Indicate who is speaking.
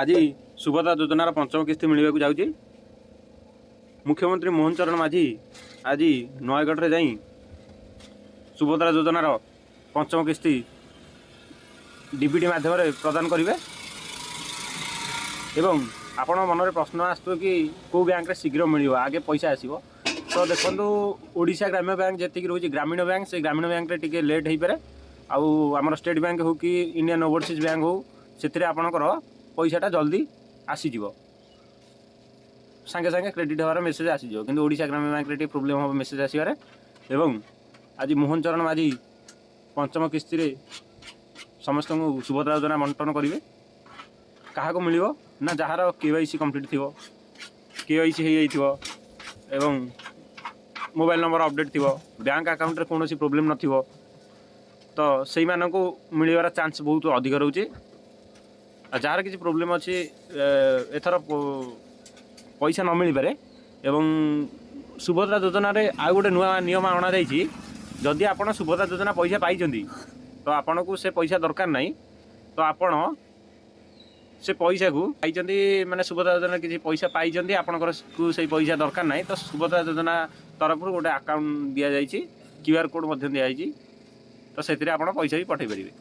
Speaker 1: ଆଜି ସୁଭଦ୍ରା ଯୋଜନାର ପଞ୍ଚମ କିସ୍ତି ମିଳିବାକୁ ଯାଉଛି। ମୁଖ୍ୟମନ୍ତ୍ରୀ ମୋହନ ଚରଣ ମାଝୀ ଆଜି ନୟାଗଡ଼ରେ ଯାଇ ସୁଭଦ୍ରା ଯୋଜନାର ପଞ୍ଚମ କିସ୍ତି ଡିବିଟି ମାଧ୍ୟମରେ ପ୍ରଦାନ କରିବେ। ଏବଂ ଆପଣଙ୍କ ମନରେ ପ୍ରଶ୍ନ ଆସୁଥିବ କି କେଉଁ ବ୍ୟାଙ୍କରେ ଶୀଘ୍ର ମିଳିବ, ଆଗେ ପଇସା ଆସିବ? ତ ଦେଖନ୍ତୁ, ଓଡ଼ିଶା ଗ୍ରାମ୍ୟ ବ୍ୟାଙ୍କ ଯେତିକି ରହୁଛି ଗ୍ରାମୀଣ ବ୍ୟାଙ୍କ, ସେ ଗ୍ରାମୀଣ ବ୍ୟାଙ୍କରେ ଟିକେ ଲେଟ୍ ହେଇପାରେ। ଆଉ ଆମର ଷ୍ଟେଟ୍ ବ୍ୟାଙ୍କ ହେଉ କି ଇଣ୍ଡିଆନ୍ ଓଭରସିଜ୍ ବ୍ୟାଙ୍କ ହେଉ, ସେଥିରେ ଆପଣଙ୍କର ପଇସାଟା ଜଲ୍ଦି ଆସିଯିବ, ସାଙ୍ଗେ ସାଙ୍ଗେ କ୍ରେଡ଼ିଟ୍ ହେବାର ମେସେଜ୍ ଆସିଯିବ। କିନ୍ତୁ ଓଡ଼ିଶା ଗ୍ରାମ୍ୟ ବ୍ୟାଙ୍କରେ ଟିକେ ପ୍ରୋବ୍ଲେମ୍ ହେବ ମେସେଜ୍ ଆସିବାରେ। ଏବଂ ଆଜି ମୋହନ ଚରଣ ମାଝୀ ପଞ୍ଚମ କିସ୍ତିରେ ସମସ୍ତଙ୍କୁ ସୁଭଦ୍ରା ଯୋଜନା ବଣ୍ଟନ କରିବେ। କାହାକୁ ମିଳିବ ନା ଯାହାର କେୱାଇସି କମ୍ପ୍ଲିଟ୍ ଥିବ, କେୱାଇସି ହେଇଯାଇଥିବ ଏବଂ ମୋବାଇଲ୍ ନମ୍ବର ଅପଡ଼େଟ୍ ଥିବ, ବ୍ୟାଙ୍କ ଆକାଉଣ୍ଟରେ କୌଣସି ପ୍ରୋବ୍ଲେମ୍ ନଥିବ, ତ ସେଇମାନଙ୍କୁ ମିଳିବାର ଚାନ୍ସ ବହୁତ ଅଧିକ ରହୁଛି। ଆଉ ଯାହାର କିଛି ପ୍ରୋବ୍ଲେମ୍ ଅଛି, ଏଥର ପଇସା ନ ମିଳିପାରେ। ଏବଂ ସୁଭଦ୍ରା ଯୋଜନାରେ ଆଉ ଗୋଟେ ନୂଆ ନିୟମ ଅଣାଯାଇଛି। ଯଦି ଆପଣ ସୁଭଦ୍ରା ଯୋଜନା ପଇସା ପାଇଛନ୍ତି, ତ ଆପଣଙ୍କୁ ସେ ପଇସା ଦରକାର ନାହିଁ। ତ ଆପଣ ସେ ପଇସାକୁ ପାଇଛନ୍ତି ମାନେ ସୁଭଦ୍ରା ଯୋଜନା କିଛି ପଇସା ପାଇଛନ୍ତି, ଆପଣଙ୍କର କୁ ସେଇ ପଇସା ଦରକାର ନାହିଁ, ତ ସୁଭଦ୍ରା ଯୋଜନା ତରଫରୁ ଗୋଟେ ଆକାଉଣ୍ଟ ଦିଆଯାଇଛି, କ୍ୟୁଆର୍ କୋଡ଼୍ ମଧ୍ୟ ଦିଆଯାଇଛି, ତ ସେଥିରେ ଆପଣ ପଇସା ବି ପଠାଇ ପାରିବେ।